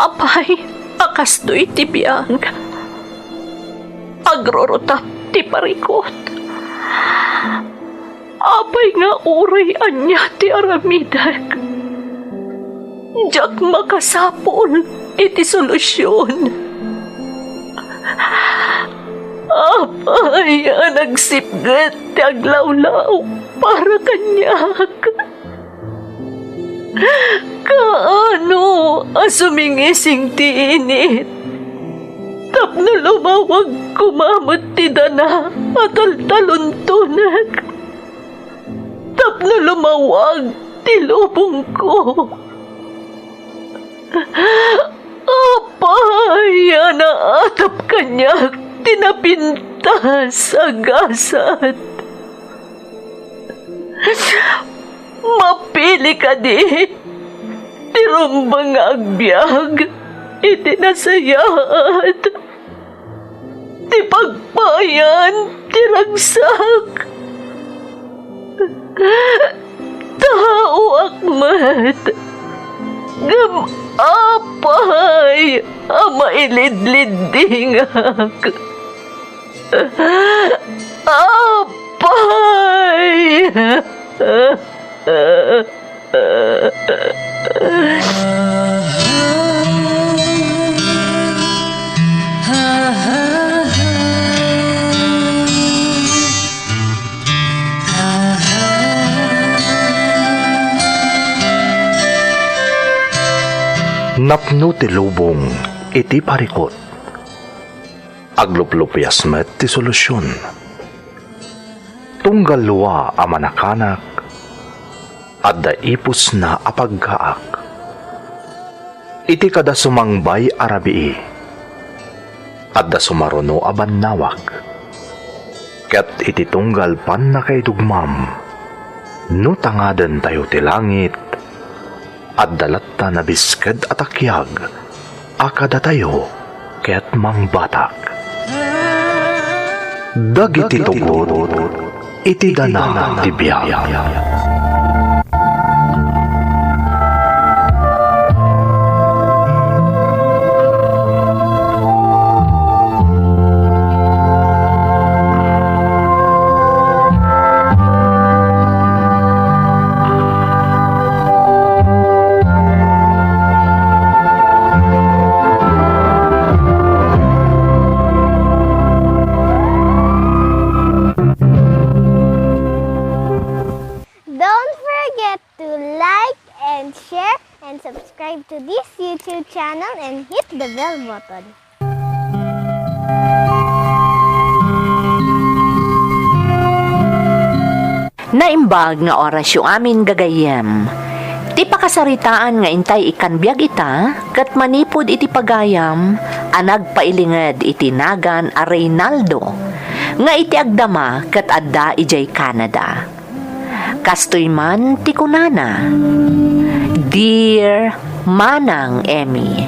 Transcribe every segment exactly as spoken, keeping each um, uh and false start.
Apay a kastoy ti biag? Agrurutap ti parikut. Apay nga uray ania ti aramidek, diak makasapul iti solusion. Apay a nagsipget ti aglawlaw para kaniak? Kaano a sumingising ti init tapno lumawag koma met ti dana a taltaluntonek? Tapno lumawag ti lubongko. Apay a naatap kaniak ti napintas a gasat? Mapili kadi ti rumbeng nga agbiag iti nasayaat ti pagpayan ti ragsak. Taoak met, ngem apay a mailidliddingak? Apay! Napno ti lubong iti parikut. Agluplupias met ti solusion. Tunggal lua a manakanak, adda ipusna a paggaak. Iti kada sumangbay a rabii, adda sumaruno a bannawag. Ket iti tunggal pannakaidugmam, no tangadentayo ti langit, adda latta nabisked a takiag a kadatayo ket mangbatak. Dagiti tugot iti dana ti biag. Don't forget to like and share and subscribe to this YouTube channel and hit the bell button. Naimbag nga orasyo amin, gagayyem. Ti pakasaritaan nga intay ikkan biag ita ket manipud iti pagayam a nagpailinged iti nagan a Reynaldo nga iti agdama ket adda idiay Canada. Kastoy man ti kunana, "Dear Manang Emmy,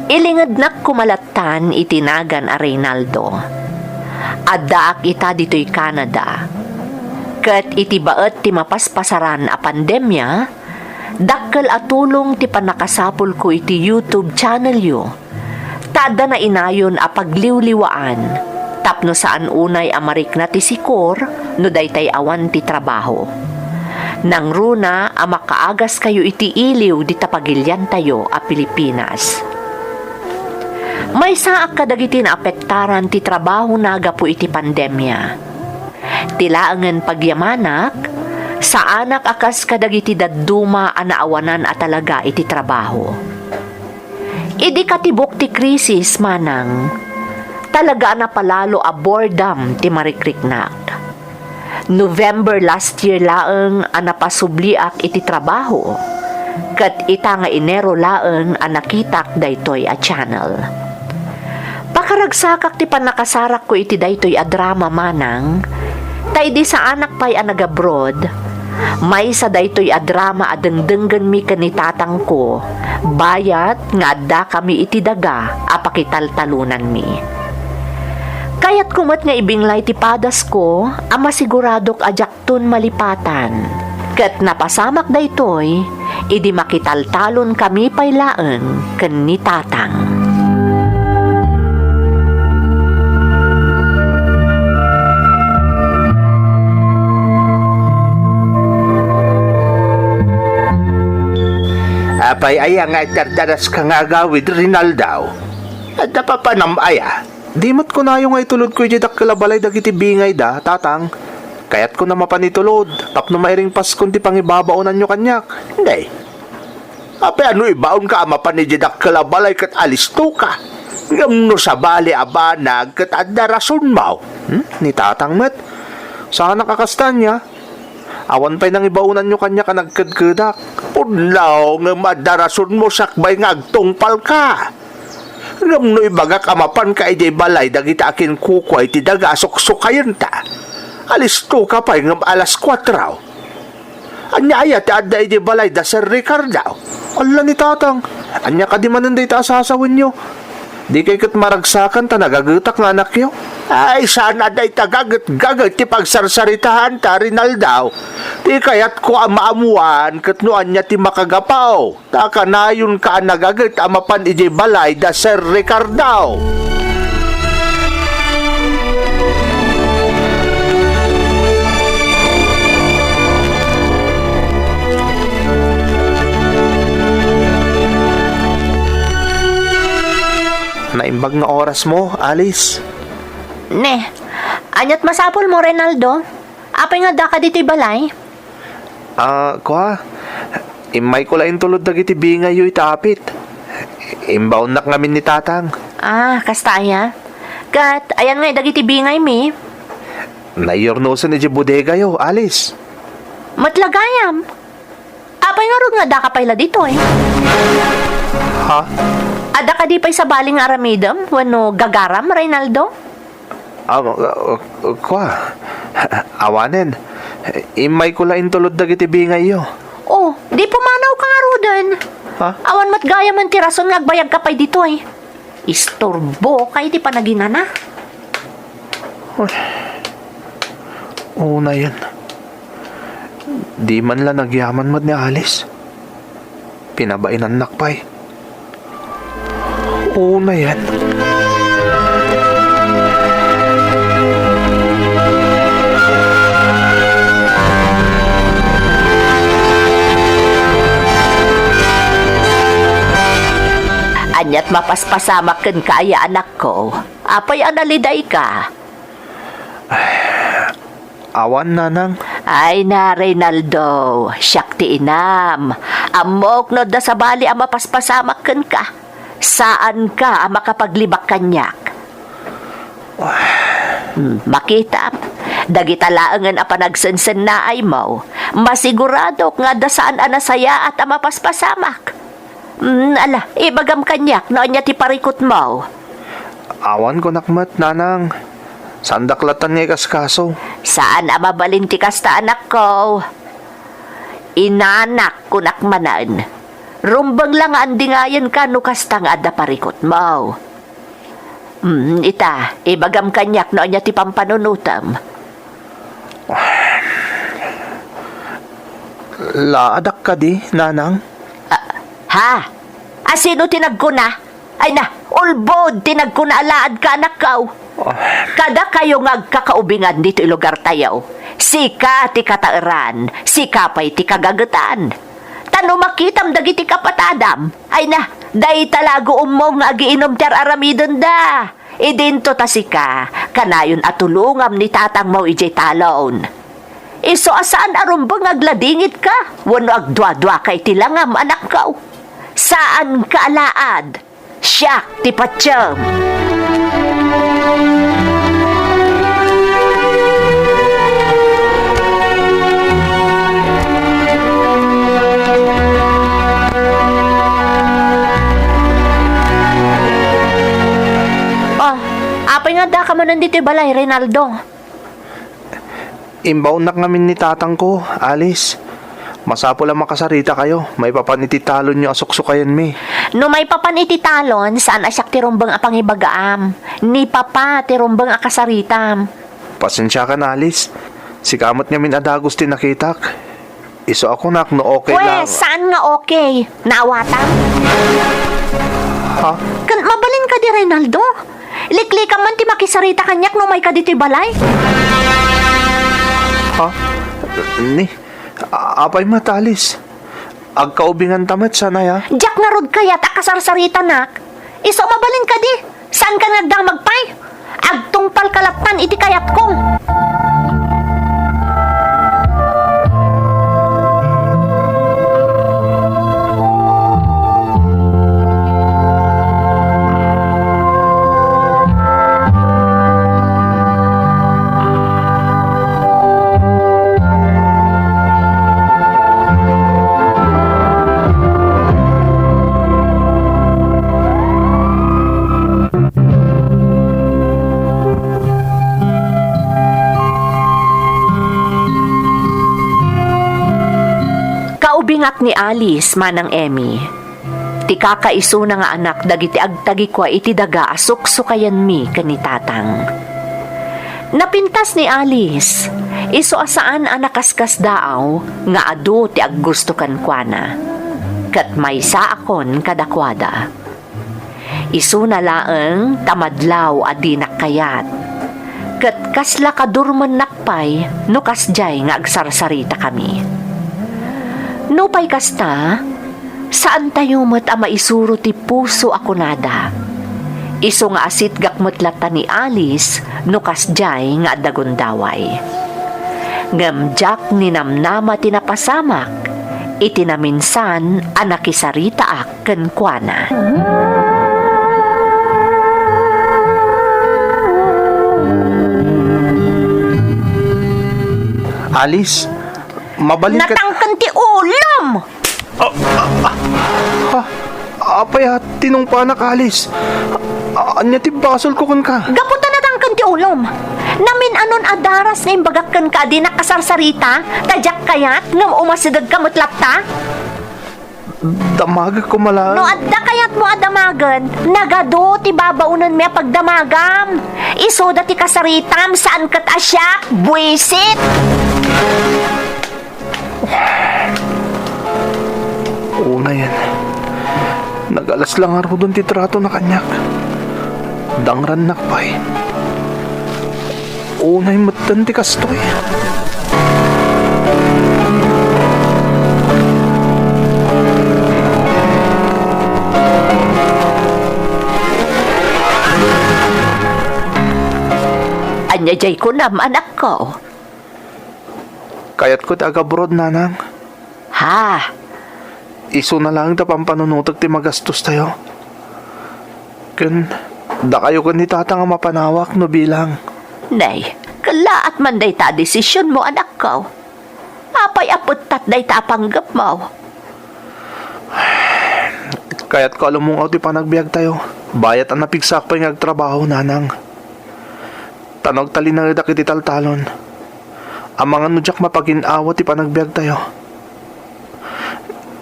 ilingednak koma lattan iti nagan a Reynaldo. Addaak ita ditoy Canada, ket iti baet ti mapaspasaran a pandemia, dakkel a tulong ti pannakasapulko iti YouTube channelyo." Ta adda nainayon a pagliwliwaan tapno saan unay a marikna ti sikor no daytay awan ti trabaho. Nangruna a makaagaskayo iti iliw dita pagiliantayo a Pilipinas. Maysaak kadagiti naapektaran ti trabahona gapu iti pandemia. Ti laengen pagyamanak, saanak a kas kadagiti dadduma a naawanan a talaga iti trabaho. Idi katibuk ti krisis, manang, talaga a napalalo a boredom ti marikriknak. November last year laeng a napasubliak iti trabaho, ket ita nga Enero laeng a nakitak daytoy a channel. Pakaragsakak ti pannakasarakko iti daytoy a drama, manang, ta idi saanak pay a nagabroad, maysa daytoy a drama a dengdenggenmi ken ni tatangko, bayat nga addakami iti daga a pakitaltalonanmi. Kayatko met nga ibinglay ti padasko a masiguradok a diakton malipatan. Ket napasamak daytoy, idi makitaltalon kami pay laeng ken ni Tatang. Apay aya nga agdardaras ka nga agawid, Rinaldo? Adda papanam aya? Di met kunayo nga itulodko idiay dakkel a balay dagiti bingayda, Tatang. Kayatko a mapan itulod tapno mairingpaskon ti pangibabaonanyo kaniak. Nay, apay a no ibaonka a mapan idiay dakkel a balay ket alistoka? Ngem no sabali a banag ket adda rasonmo. Hmm? Ni Tatang met. Saanak a kasta ania. Awan pay nangibaonanyo kaniak a nagkedkedak. Pudno, ngem adda rasonmo sakbay nga agtungpalka. Ngem no ibagak a mapanka idiay balay dagiti akinkukuay ti daga a suksukayenta, alistoka pay ngem alas kuatro. Ania aya ti adda idiay balay da Sir Ricardo? Alla ni Tatang, ania kadi manen dayta a sasawenyo? Dikay ket maragsakan ta nagagetak nga anakyo? Ay, saan a dayta gaget-gaget ti pagsarsaritaanta, Rinaldo. Ti kayatko a maammoan ket no ania ti makagapu. Ta kanayonka a nagaget a mapan idiay balay da Sir Ricardo. Naimbag nga orasmo, Alice. Ne, aniat masapulmo, Reynaldo? Apay nga addaka ditoy balay? Ah, kua, immayko la intulod dagiti bingayyo ita apit. Imbaonnak ngamin ni Tatang. Ah, kasta aya? Ket ayan ngay dagiti bingaymi? Naiyurnosen idiay bodegayo, Alice. Met la gayam. Apay ngarud nga addaka pay la ditoy? Ha? Adda kadi pay sabali nga aramidem wenno gagaram, Reynaldo? Ah, uh, uh, kua, awanen. Immayko la intulod dagiti bingayyo. Oh, di pumanawka ngaruden. Ha? Awan met gayamen ti rason nga agbayagka pay ditoy. Isturbokay ti panaginana. Uy. Unayen. Di man la nagyaman met ni Alice. Pinabainannak pay. Unayen. Aniat mapaspasamak kenka aya, anakko? Apay a nalidayka? Awan, nanang. Ay na, Reynaldo, siak ti inam. Ammok no adda sabali a mapaspasamak kenka. Saanka a makapaglibak kaniak. Hmm, makitam, dagita laengen a panagsensennaaymo, masiguradok nga adda saan a nasayaat a mapaspasamak. Hmm, ala, ibagam kaniak no ania ti parikutmo. Awan, kunak met, nanang. Saandak lattan nga ikaskaso. Saan a mabalin ti kasta, anakko. Inanak, kunak manen. Rumbeng la nga andingayenka no kasta nga adda parikutmo. Hmm, ita, ibagam kaniak no ania ti pampanunotem. Laadak kadi, nanang? Ah, ha? A, sino ti nagkuna? Ay na, ulbod ti nagkuna a laadka, anakko. Ah. Kadakayo nga agkakaubingan ditoy lugartayo, sika ti kataeran, sika pay ti kagagetan. Ta no makitam dagiti kapatadam, ay na, dayta la aguummong nga agiinum ti ar-aramidenda. Idinto ta sika, kanayon a tulongam ni tatangmo idiay talon. Isu a saan a rumbeng nga agladingitka wenno agduaduaka iti langam, anakko. Saanka a laad. Siak ti patiem. Oh, apay nga addaka manen ditoy balay, Reynaldo? Imbaonnak ngamin ni tatangko, Alice. Masapul a makasaritakayo, maipapan iti talonyo a suksukayenmi. No maipapan iti talon, saan a siak ti rumbeng a pangibagaam. Ni Papa ti rumbeng a kasaritam. Pasensiakan, Alice. Sika met ngamin a dagus ti nakitak. Isu a kunak no okay lang. Pwes, saan nga okay? Naawatam? Ha? Ken mabalin kadi, Reynaldo? Liklikam man ti makisarita kaniak no umayka ditoy balay. Ha? Ni, a-, apay met, Alice? Agkaubinganta met, saan aya? Diak ngarud kayat a kasarsaritanak. Isu, mabalin kadi? Saanka nga agdamag pay? Agtungpalka lattan iti kayatko. Kaubingak ni Alice, Manang Emmy. Ti kakaisuna nga anak dagiti agtagikua iti daga a suksukayenmi ken ni Tatang. Napintas ni Alice, isu a saan a nakaskasdaaw nga adu ti aggusto kenkuana. Ket maysaakon kadakuada. Isuna laeng ta madlaw a dinak kayat. Ket kasla kadurmennak pay no kasdiay nga agsarsaritakami. Nupay kasta, saantayo met a maisuro ti puso a kunada. Isu nga asitgak met latta ni Alice no kasdiay nga adda gundaway. Ngem diak ninamnama ti napasamak iti naminsan a nakisaritaak kenkuana. Alice, mabalin ka. Natangken ti ulom! Ah, ah, ah, ah, apay a tinungpanak, Alice? Ah, ania ti basolko kenka? Gapu ta natangken ti ulom. Namin-anon a daras nga imbagak kenka a dinak kasarsarita, ta diak kayat ngem umasidegka met latta? Damagek koma laeng. No adda kayatmo a damagen, nagadu ti babaonenmi a pagdamagam. Isuda ti kasaritam, saan ket a siak, buisit! Unayen, nagalas la ngaruden ti tratona kaniak. Dangrannak pay. Unay metten ti kastoy. Ania diay kunam, anakko? Kayatko ti agabroad, nanang. Ha? Isuna laeng ta pampanunotek ti magastostayo. Ken dakayo ken ni tatang a mapanawak no bilang. Nay, kellaat man dayta a desisionmo, anakko. Apay a pettat dayta a panggepmo? Kayatko a lumungaw ti panagbiagtayo. Bayat a napigsaak pay nga agtrabaho, nanang. Ta no agtalinaedak iti taltalon, amangan no diak mapagin-awa ti panagbiagtayo.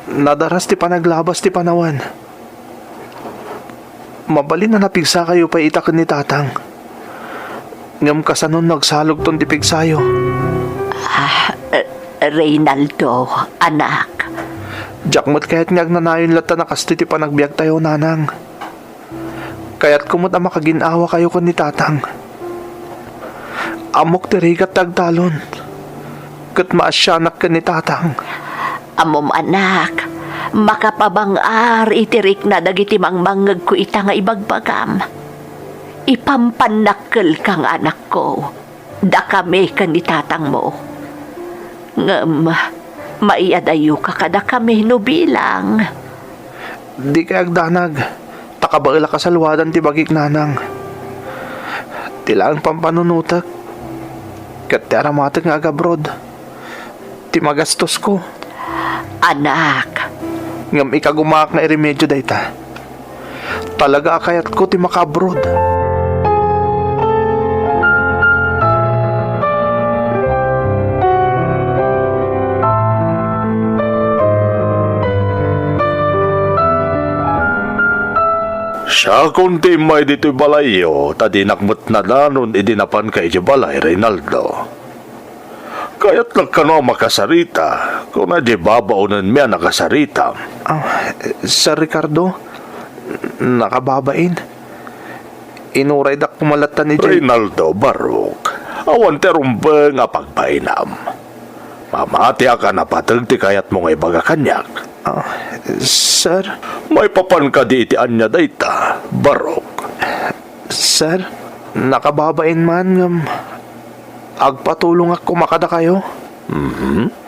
Nadaras ti panaglabas ti panawen. Mabalin a napigsakayo pay ita ken ni tatang. Ngem kasano no agsalogton ti pigsayo? Ah, eh, Reynaldo, anak. Diak met kayat nga agnanayon latta a kastoy ti panagbiagtayo, nanang. Kayatko met a makagin-awakayo ken ni tatang. Ammok ti rigat ti agtalon, ket maasianak ken ni tatang. Ammom, anak, makapabang-ar iti rikna dagiti mangmangngegko ita nga ibagbagam. Ipampannakkelka nga anakko, dakami ken ni tatangmo. Ngem, maiadayoka kadakami no bilang. Dikay agdanag, ta kabaelak a salwadan ti bagik, nanang. Ti laeng pampanunotek ket ti aramatek nga agabroad ti magastosko. Anak. Ngem ikagumaak nga iremedio dayta. Talaga a kayatko ti makaabroad. Siakon ti immay ditoy balayyo, ta dinak met nadanon idi napanka idiay balay, Reynaldo. Kayatnak kano a makasarita, Nadi babaonenmi a nakasaritam. Ah, Sir Ricardo, nakababain. Inuraydak koma latta ni Jay. Reynaldo, Barok, awan ti rumbeng a pagbainam. Mamatiak a napateg ti kayatmo nga ibaga kaniak. Ah, sir? Maipapan kadi iti ania dayta, Barok? Sir, nakababain man ngem agpatulongak koma kadakayo. Mhm.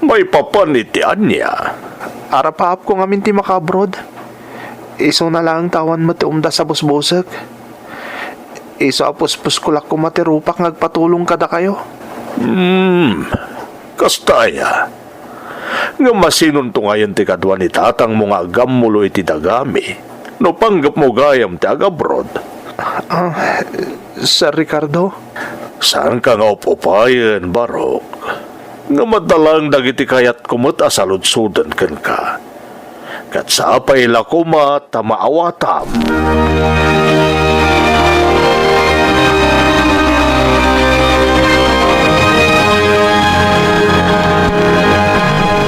Maipapan iti ania? Arapaapko ngamin ti makaabroad. Isuna laeng ta awan met ti umdas a busbusek. Isu a puspuskol koma ti rupak nga agpatulong kadakayo. Hmm, kasta aya? Ngem masinonto ngayen ti kadua ni tatangmo nga agammulo iti dagami no panggepmo gayam ti agabroad? Ah, Sir Ricardo? Saanka nga up-upayen, Barok. Ngem adda laeng dagiti kayatko met a saludsoden kenka. Ket sapay la koma ta maawatam.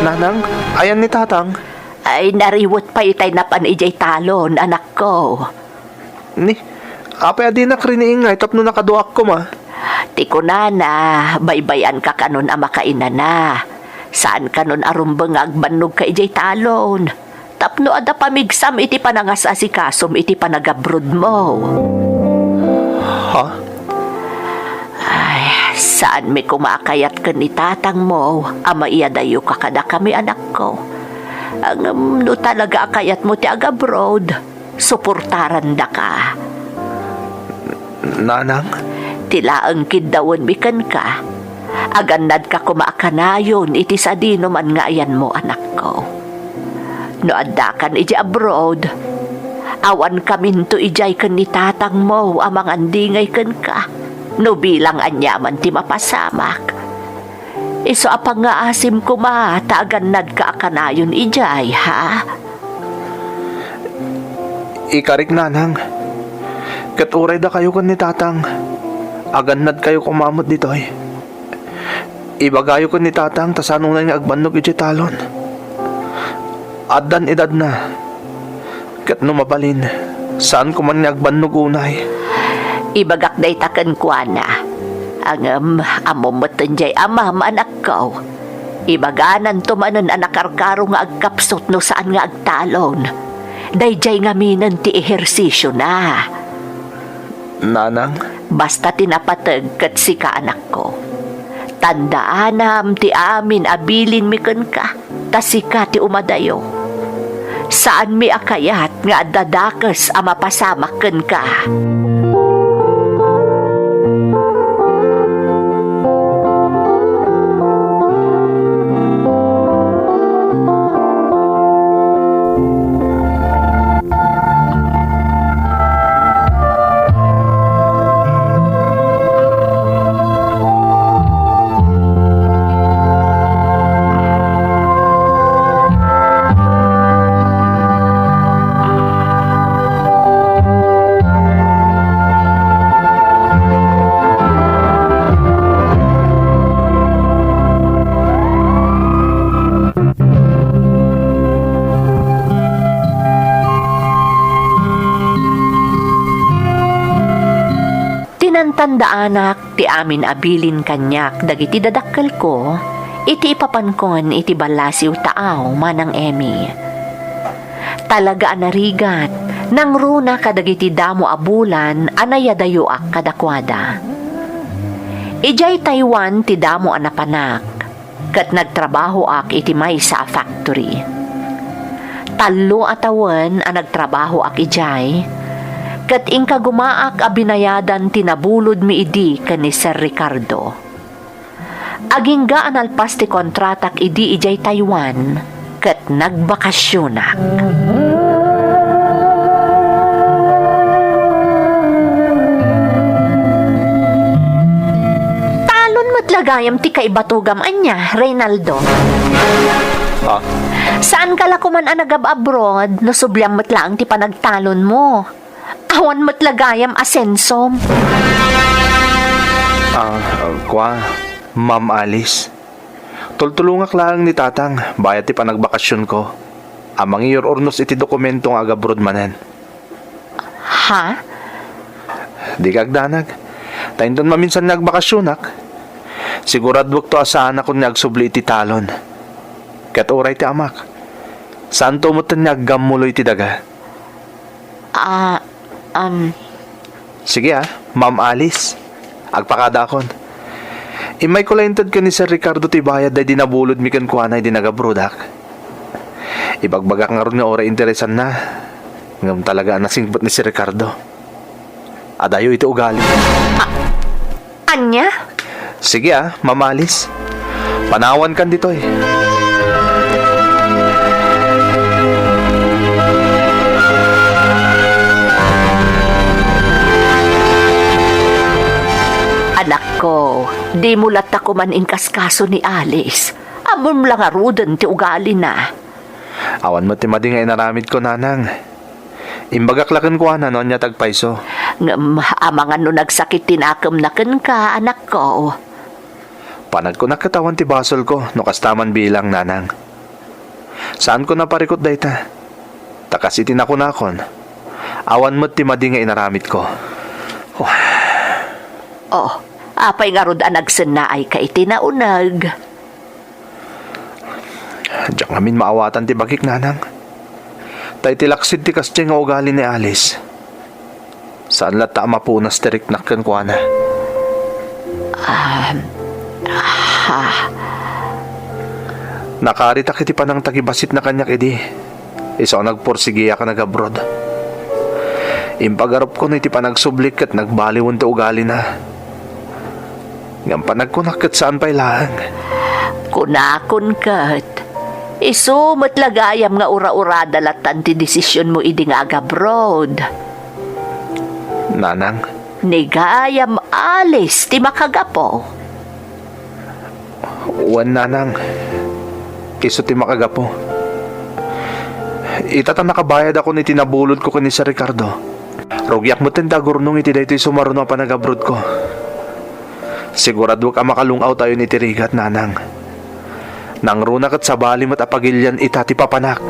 Nanang, ayan ni Tatang? Ay, nariwet pay itay napan idiay talon, anakko. Ni, apay a dinak riniingay tapno nakaduak koma? Ti kunana, baybay-anka kanon a makainana. Saan kanon a rumbeng nga agbannogka idiay talon. Tapno adda pamigsam iti panangas-asikasom iti panagabrodmo. Ha? Ay, saanmi koma a kayat ken ni tatangmo a maiyadayoka kadakami, anakko. Ngem no talaga a kayatmo ti agabroad, suportarandaka. Nanang? Ti laeng kiddawenmi kenka, agannadka koma a kanayon iti sadinoman nga ayanmo, anakko. No addakan idiay abroad, awankaminto idiay ken ni tatangmo a mangandingay kenka no bilang aniaman ti mapasamak. Isu a pangngaasim koma ta agannadka a kanayon idiay, ha? Ikarik, Nanang. Ket uray dakayo ken ni Tatang, agannadkayo koma met ditoy. Ibagayo ken ni Tatang ta saan unay nga agbannog idiay talon. Addan edadna. Ket no mabalin, saanko man nga agbannog unay. Ibagak dayta kenkuana. Ngem, ammom metten diay amam, anakko. Ibagananto manen a nakarkaro nga agkapsut no saan nga agtalon. Daydiay ngaminen ti ehersisiona. Nanang? Basta ti napateg ket sika, anakko. Tandaanam ti amin a bilinmi kenka, ta sika ti umadayo. Saanmi a kayat nga adda dakes a mapasamak kenka. Tinantandaanak ti amin a bilin kaniak dagiti dadakkelko iti ipapankon iti ballasiw taaw, Manang Emmy. Talaga a narigat, nangruna kadagiti damo a bulan a nayadayoak kadakuada. Idiay Taiwan ti damo a napanak, ket nagtrabahoak iti maysa a factory. Tallo a tawen a nagtrabahoak idiay, ket inkagumaak a binayadan ti nabulodmi idi ken ni Sir Ricardo. Agingga a nalpas ti kontratak idi idiay Taiwan, ket nagbakasionak. Talon met la gayam ti kaibatogam ania, Reynaldo? Ah? Saanka la koman a nagab-abroad no subliam met laeng ti panagtalonmo? Awan met la gayam asensom. Ah, kua, Ma'am Alice. Tultulongak laeng ni Tatang, bayat ti panagbakasionko, a mangiur-urnos iti dokumento nga agabroad manen. Ha? Dika agdanag. Ta inton maminsan nga agbakasionak, siguraduekto a saanakon nga agsubli iti talon. Ket uray ti amak, saanto metten nga aggammulo iti daga. Ah, um, Sige, ah, Ma'am Alice. Agpakadaakon. Immayko la inted ken ni Sir Ricardo ti bayad daydi nabulodmi kenkuana idi nagabroadak. Ibagbagak ngarud nga uray interesanna, ngem talaga a nasingbet ni Sir Ricardo. Adayo iti ugali. Ania? Sige, ah, Ma'am Alice. Panawankan ditoy. Anakko, dimo latta koman inkaskaso ni Alice. Ammom la ngaruden ti ugalina. Awan met ti madi nga inaramidko, Nanang. Imbagak la kenkuana no ania ti agpayso. Ngem amangan no nagsakit ti nakemna kenka, anakko. Panagkunak ket awan ti basolko no kasta man bilang, Nanang. Saanko naparikut dayta. Ta kas iti nakunakon, awan met ti madi nga inaramidko. Oh, apay ngarud a nagsennaayka iti nauneg? Diak ngamin maawatan ti bagik, Nanang. Ta iti laksid ti kasdiay nga ugali ni Alice, saan latta a mapunas ti riknak kenkuana. Ah, ha. Nakaritak iti panangtagibasitna kaniak idi isu a nagpursigiak a nagabroad. Impagarupkon iti panagsublik ket nagbaliwen ti ugalina. Ngem panagkunak ket saan pay laeng. Kunakon ket, isu met la gayam nga ura-urada lattan ti desisionmo idi nga agabroad. Nanang. Ni gayam Alice ti makagapu. Wen, Nanang. Isu ti makagapu. Ita ta nakabayadakon iti nabulodko ken ni Sir Ricardo, rugiak metten ti agurnong iti daytoy sumaruno a panagabrodko. Siguraduek a makalung-awtayon iti rigat, Nanang. Nangruna ket sabali met a pagilian ita ti papanak.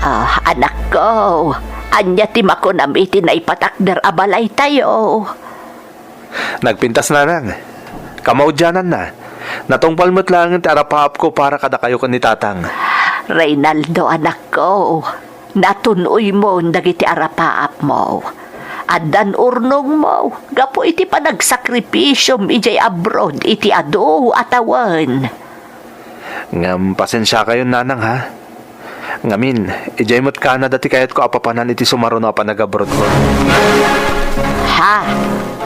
Ah, anakko, ania ti makunam iti naipatakder a balaytayo? Nagpintas, Nanang. Kamaudiananna, natungpal met laengen ti arapaapko para kadakayo ken ni Tatang. Reynaldo, anakko, natun-oymon dagiti arapaapmo. Addan urnongmo gapu iti panagsakripisom idiay abroad iti adu a tawen. Ngem pasensiakayon, Nanang, ha? Ngamin, idiay met Canada ti kayatko a papanan iti sumaruno a panagabrodko. Ha?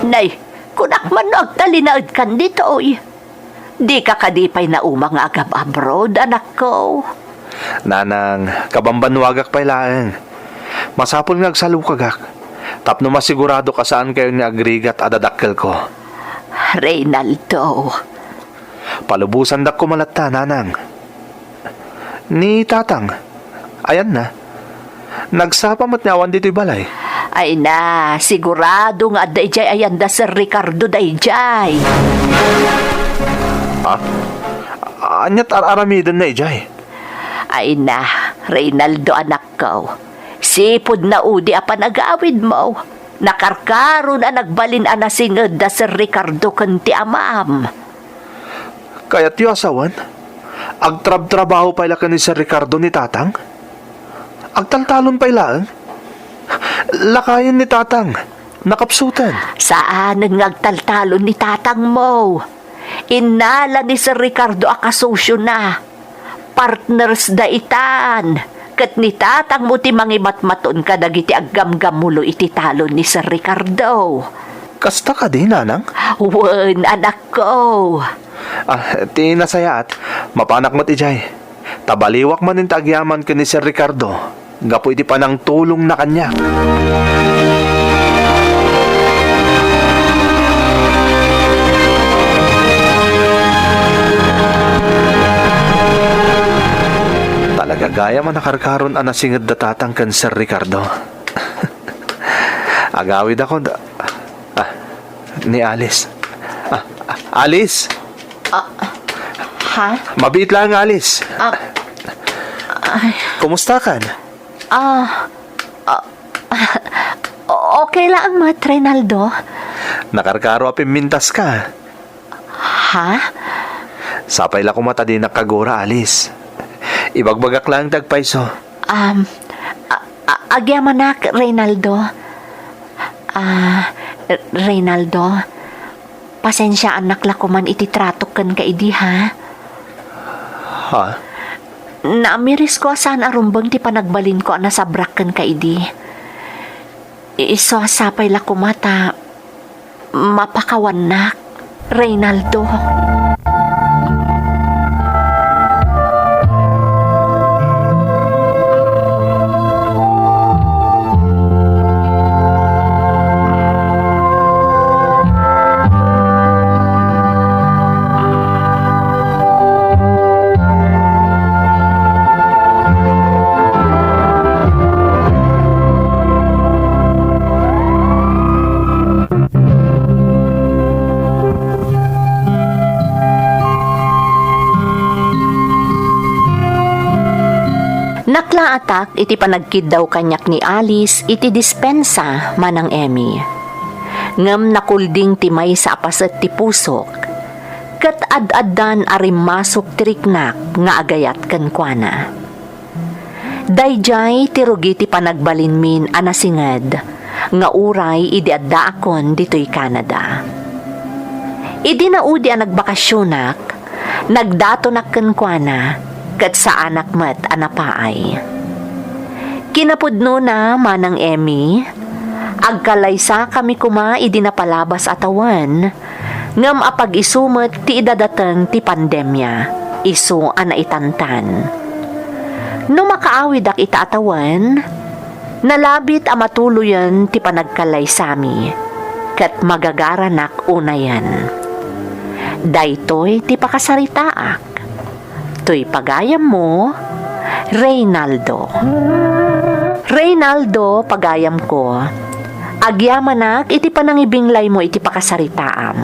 Nay, kunak man no agtalinaedkan ditoy. Dika kadi pay nauma nga agab-abroad, anakko? Nanang, kabambannuagak pay laeng. Masapul nga agsalukagak tapno masiguradok a saankayon nga agrigat a dadakkelko. Reynaldo. Palubosandak koma latta, Nanang. Ni Tatang, ayanna? Nagsapa met nga awan ditoy balay. Ay na, sigurado nga adda idiay ayan da Sir Ricardo daydiay. Ha? Ania't ar-aramidenna idiay? Ay na, Reynaldo, anakko. Sipud naudi a panagawidmo, nakarkaron a nagbalin a nasinged da Sir Ricardo ken ti amam. Kayatyo a sawen? Agtrabtrabaho pay la ken ni Sir Ricardo ni Tatang? Agtaltalon pay laeng? Lakayen ni Tatang, nakapsuten. Saanen nga agtaltalon ni Tatangmo. Innala ni Sir Ricardo a kasosiona. Partners da itan. Ket ni Tatangmo ti mangimatmaton kadagiti aggamgammulo iti talon ni Sir Ricardo. Kasta kadi, Nanang? Wen, anakko. Ah, ti nasayaat, mapanak met idiay. Ta baliwak manen ti agyaman ken ni Sir Ricardo gapu iti panangtulongna kaniak. Talaga gayam a nakarkaron a nasinged da Tatang ken Sir Ricardo. Agawidakon. Ah, ni Alice. Ah, ah, Alice! Ah, ha? Mabiit laeng, Alice. Ah, ay. Kumusta kan? Ah, ah, okay laeng met, Reynaldo. Nakarkaro a pimmintaska. Ha? Sapay la koma ta dinak kagura, Alice. Ibagbagak laeng ti agpayso. Um, a-, a-, agyamanak, Reynaldo. Ah, R-, Reynaldo, pasensiaannak la koman iti tratok kenka idi, ha? Ha? Naamirisko a saan a rumbeng ti panagbalinko a nasabrak kenka idi. Isu a sapay la koma ta mapakawannak, Reynaldo. Naklaatak iti panagkiddaw kaniak ni Alice iti dispensa, Manang Emmy. Ngem nakulding ti maysa a paset ti pusok, ket ad-addan a rimmasok ti riknak nga agayat kenkuana. Daydiay ti rugi ti panagbalinmin a nasinged nga uray idi addaakon ditoy Canada. Idi naudi a nagbakasionak, nagdatonak kenkuana ket saanak met a napaay. Kinapudnona, Manang Emmy, agkalaysakami koma idi napalabas a tawen, ngem apag-isu met ti idadateng ti pandemia, isu a naitantan. No makaawidak ita a tawen, nalabit a matuloyen ti panagkalaysami, ket magagaranak unayen. Daytoy ti pakasaritaak. Toy pagayammo, Reynaldo. Reynaldo, pagayamko, agyamanak iti panangibinglaymo iti pakasaritaam.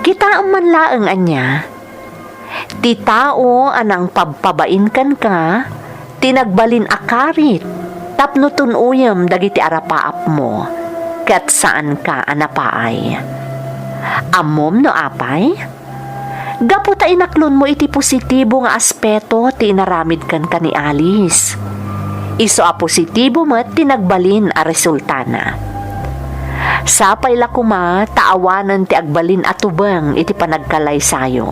Kitaem man laeng ania, ti tao a nangpabpabain kenka, ti nagbalin a karit tapno tun-oyem dagiti arapaapmo, ket saanka a napaay. Ammom no apay? Gapu ta inaklonmo iti positibo nga aspeto ti inaramid kenka ni Alice. Isu a positibo met ti nagbalin a resultana. Sapay la koma ta awanen ti agbalin a tubeng iti panagkalaysayo.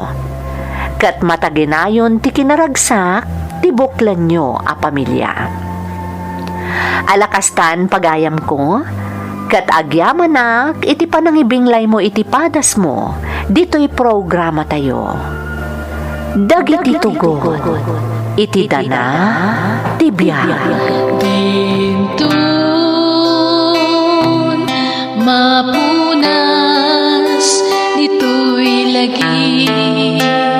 Ket mataginayon ti kinaragsak ti buklenyo a pamilia. Ala kastan, pagayamko, ket agyamanak iti panangibinglaymo iti padasmo ditoy programatayo. Dagiti tugot iti dana ti biag. Dinton mapunas ditoy lagip.